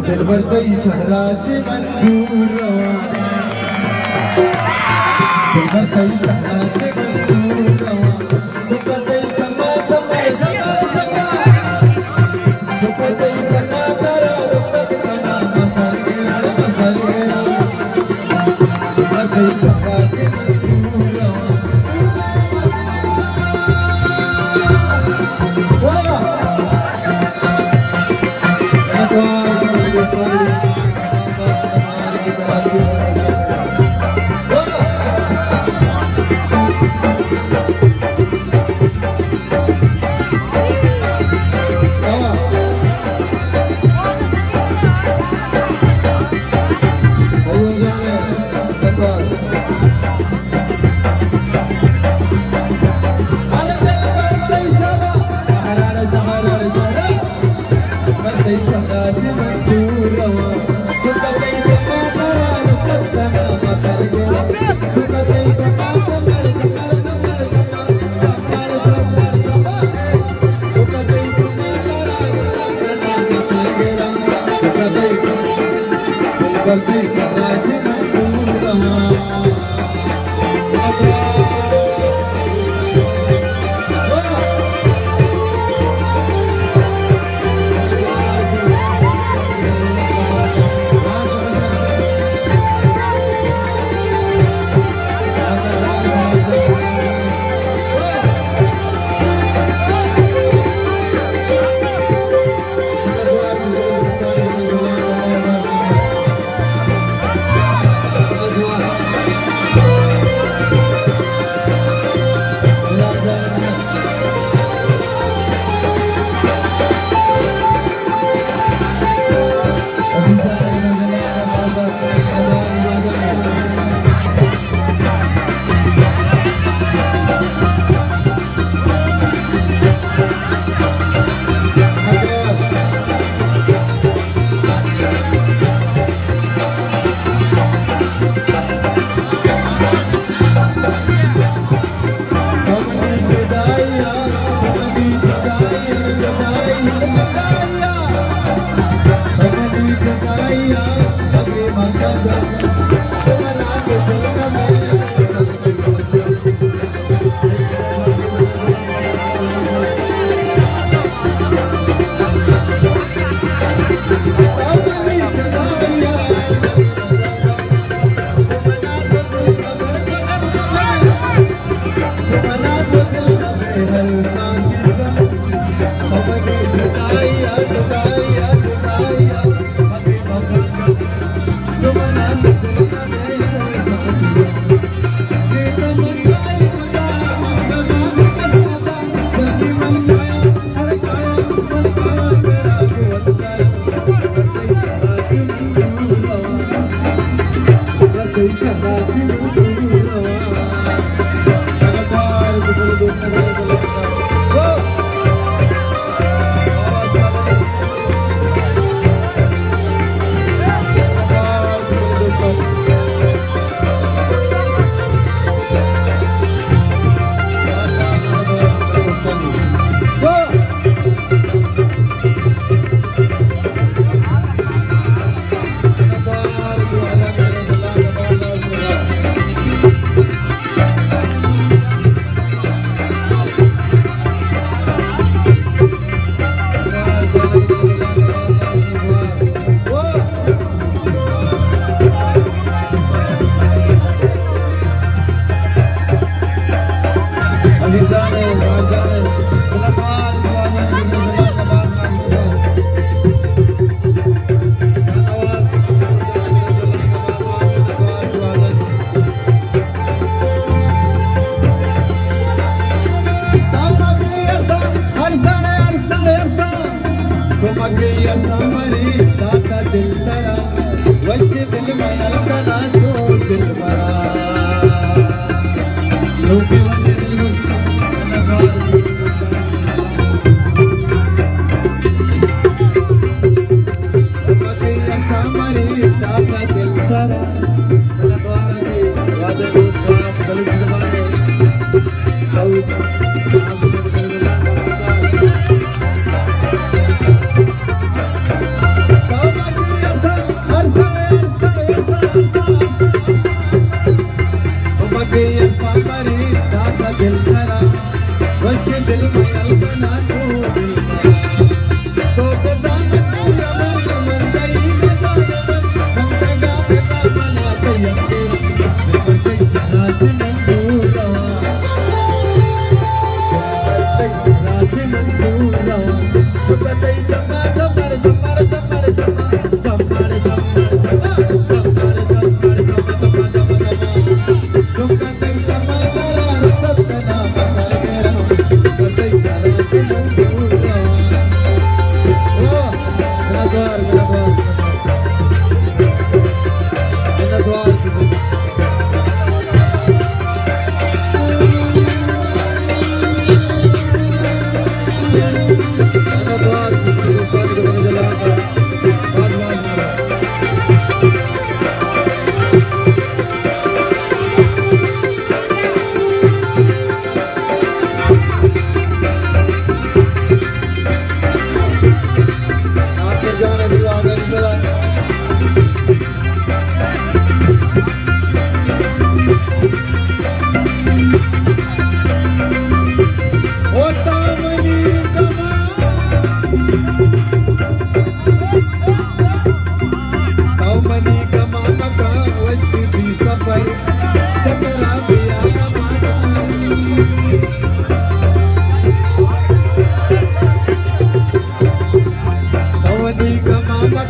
دلبر تئی شہرا چہ من دور رواں، دلبر تئی شہرا چہ من دور رواں، چپ تئی چما چما چما چما، چپ تئی چما ترا رخصت کناں، مسر گراں مسر گراں، دلبر تئی شہرا چہ من دور رواں۔ واہ واہ۔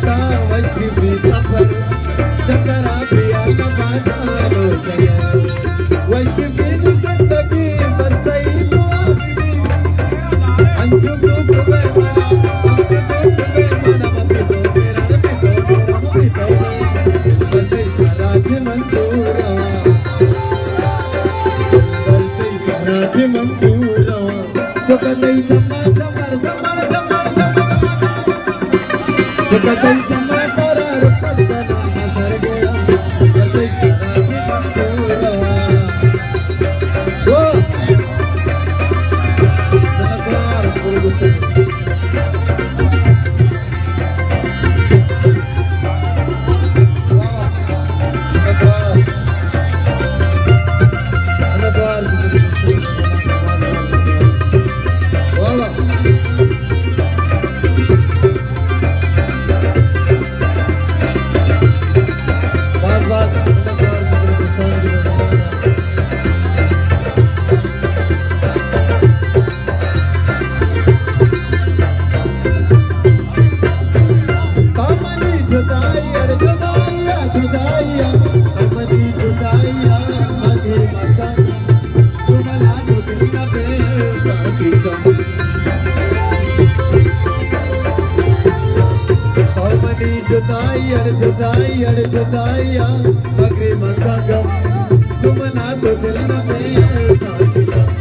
وش بی سفر، چکرا بیا کمانا رو جگہ۔ وش بی زندگی بس تئی دعا بی۔ انچو تو تو بے منا، انچو تو تو بے منا، مبی تو میرا، مبی تو میرا، مبی تو میرا۔ بس تئی سرا چہ من دور رواں۔ بس تئی سرا چہ من دور رواں۔ چکا تئی چما چمر، چمر، چمر، چمر۔ چکا تئی چما ترا رخصت کناں سر گیا۔ چکا تئی چما چمر۔ او! زنکار، گل گل۔ تو منی جدائی اڑ جدائی ءَ، جدائی ءَ، تو منی جدائی ءَ، مگے مکن، تو منا تو دل نہ بے ساتھی کن۔ تو منی جدائی اڑ جدائی اڑ جدائی ءَ، مگے مکن، تو منا تو دل نہ بے ساتھی کن۔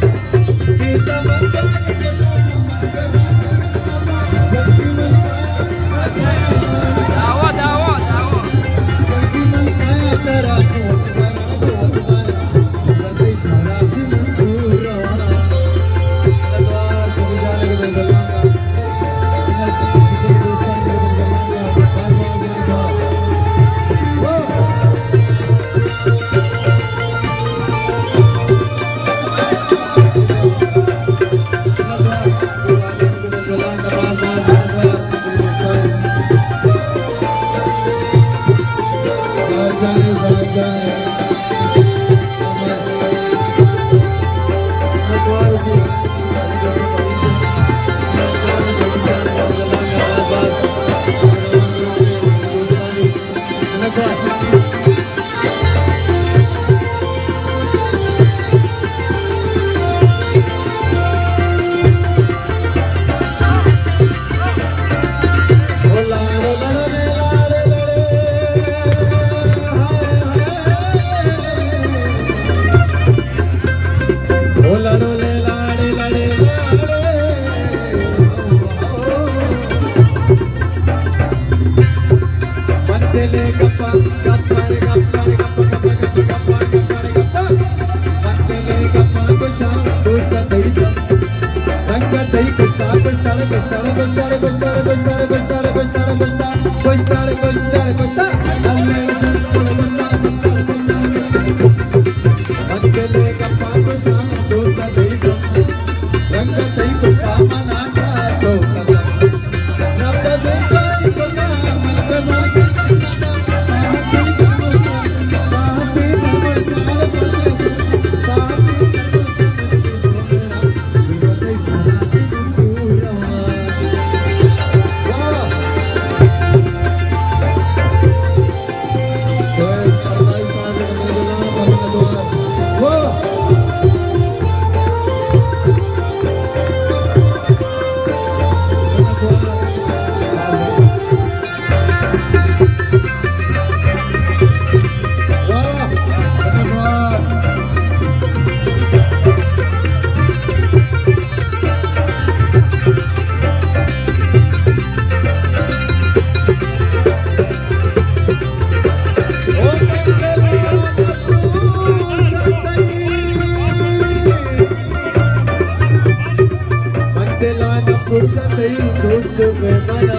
من دل ءَ نہ پرس تئی دوست بے منا،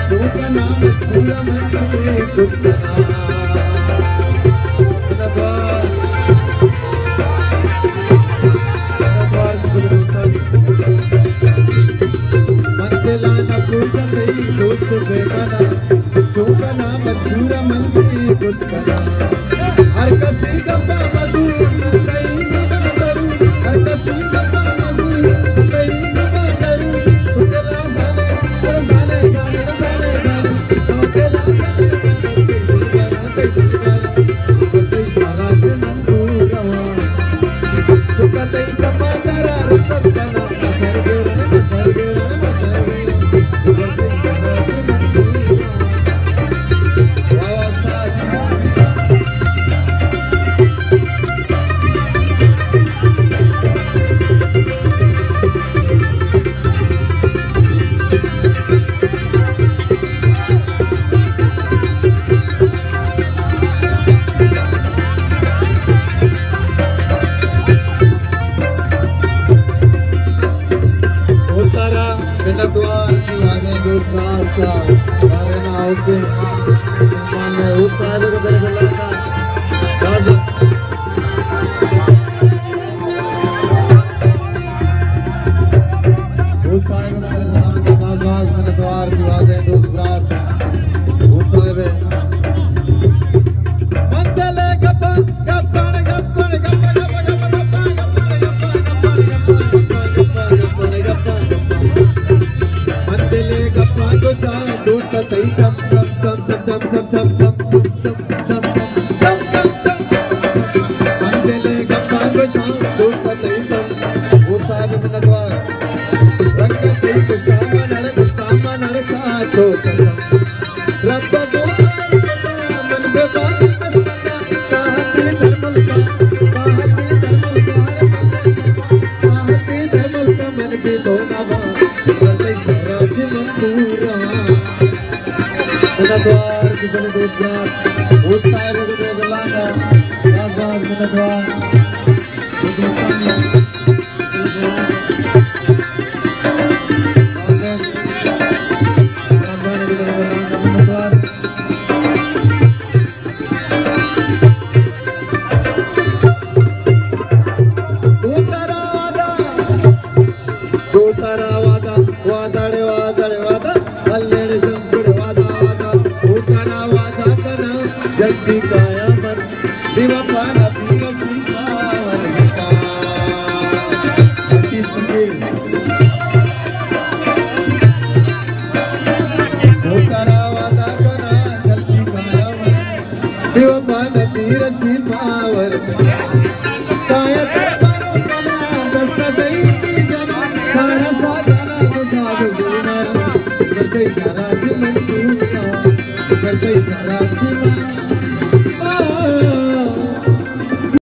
تو کنا مجبور من تئی کت کنا۔ من دل ءَ نہ پرس تئی دوست بے منا، تو کنا مجبور من تئی کت کنا۔ ہر کسی گپ ءَ مزور، تئی گپ ءَ ضرور۔ ہر کسی گپ ءَ مزور، تئی گپ ءَ ضرور۔ تو دل ءَ زانے، زانے، زانے، زانے، زانے۔ تو کہ دوست، ہمارے نا اوکے۔ مہمان ہے، اس صاحب کو میرے کو لگتا۔ اس صاحب کو میرے کو لگتا۔ باز باز منتوار، دوست برات۔ اس صاحب ہے۔ منتوار، کسے دوست یار، اس صاحب کو میرے کو لگتا۔ باز باز منتوار۔ دوتارا وعدہ، دوتارا وعدہ، وعدہ ڑے وعدہ ڑے وعدہ، اللہ ڑے شمس ڑے وعدہ وعدہ، دوتارا وعدہ کنا، جلدی کایا من، بے وفا نہ بی رسول باور بتا۔ دوتارا وعدہ کنا، جلدی کایا من، بے وفا نہ بی رسول باور۔ کایا تر بارو کنا، دست دئی جنا، سارا ساجنا، ساجو دینا، دست